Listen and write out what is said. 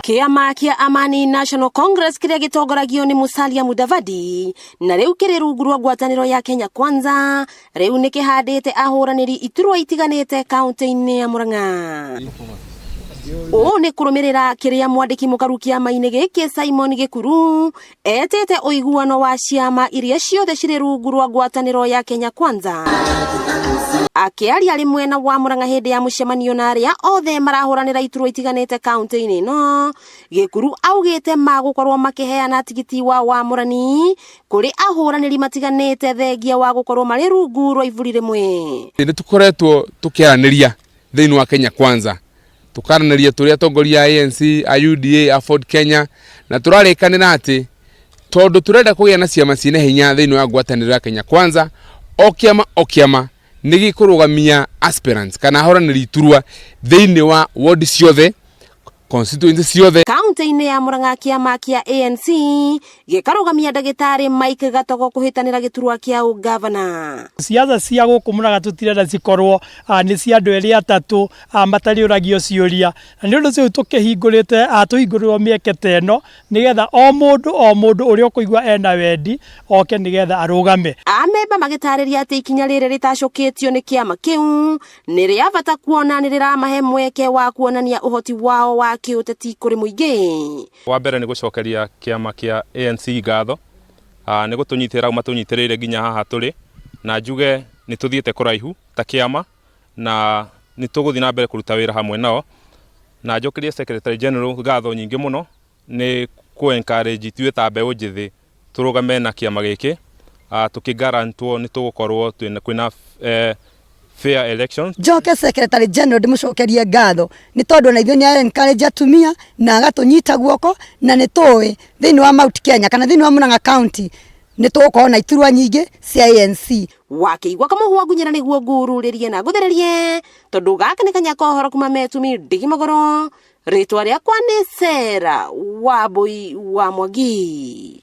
Kĩama kĩa Amani National Congress kĩrĩa gĩtongoragio nĩ Musalia Mudavadi na rĩu kĩrĩ rungu rwa ngwatanĩro ya Kenya Kwanza rĩu nĩ kĩhandĩte ahũranĩri iturwa itiganĩte kaunti-inĩ ya Murang'a. Ũũ nĩ kũrũmĩrĩra kĩrĩa mwandĩki mũkaru kĩama-inĩ gĩkĩ Simon Gĩkuru etĩte ũiguano wa ciama iria ciothe cirĩ rungu rwa ngwatanĩro ya Kenya Kwanza. Akĩaria arĩ mwena wa Murang'a hĩndĩ ya mũcemanio na arĩa othe marahũranĩra iturwa itiganĩte kaunti-inĩ ĩno, Gĩkuru augĩte magũkorwo makĩheana tigiti wa wamũrani kũrĩ ahũranĩri matiganĩte thengia wa gũkorwo marĩ rungu rwa iburi rĩmwe. Nĩ tũkoretwo tũkĩaranĩria thĩinĩ wa Kenya Kwanza, tũkaranĩria tũrĩ atongoria a ANC, a UDA, a Ford Kenya, na tũrarĩkanĩra atĩ tondũ tũrenda kũgĩa na ciama ciĩna hinya thĩinĩ wa ngwatanĩro ya Kenya Kwanza, o kĩama o kĩama nĩ gĩkũrũgamia aspirants kana ahũranĩri iturwa thĩinĩ wa ward ciothe, constituency ciothe. Kaunti-inĩ ya Murang'a kĩama kĩa ANC gĩkarũgamia ndagĩtarĩ Mike Gatogo kũhĩtanĩra gĩturwa kĩa ũngavana. Siasa cia gũkũ Murang'a tũtirenda cikorwo nĩ cia andũ erĩ atatũ matarĩ ũragio ciũria, na nĩ ũndũ ũcio rĩu tũkĩhingũrĩte tũhingũrĩrwo mĩeke ta ĩno nĩgetha o mũndũ o mũndũ ũrĩa ũkũigua ena wendi oke nĩgetha arũgame. Amemba magĩtarĩria atĩ ikinya rĩrĩ rĩtacũkĩtio nĩ kĩama kĩu nĩ rĩa bata kuona nĩ rĩramahe mweke wa kuonania ũhoti wao wa kĩũteti kũrĩ mũingĩ. Wa mbere nĩ gũcokeria kĩama kĩa ANC ngatho nĩ gũtũnyitĩrĩra au matũnyitĩrĩire nginya haha tũrĩ, na njuge nĩ tũthiĩte kũraihu ta kĩama na nĩ tũgũthiĩ na mbere kũruta wĩra hamwe nao, na njokerie Secretary General ngatho nyingĩ mũno nĩ kũ encourage ithuĩ ta mbeũ njĩthĩ tũrũgame na kĩama gĩkĩ, tũkĩ guarantwo nĩ tũgũkorwo kwĩna fair elections. Njoke Secretary General ndĩmũcokerie ngatho nĩ tondũ ona ithuĩ nĩ encourage atumia na agatũnyita guoko, na nĩ tũĩ thĩinĩ wa Mount Kenya kana thĩinĩ wa Murang'a County nĩ tũgũkorwo na iturwa nyingĩ cia ANC. Wakĩigua kamũhwa ngunyĩra nĩguo ngururĩrie na ngũthererie tondũ gaka nĩ kanya ka ũhoro kuma metumi ndigi magũrũ. Rĩtwa rĩakwa nĩ Sarah Wambui wa Mwangi.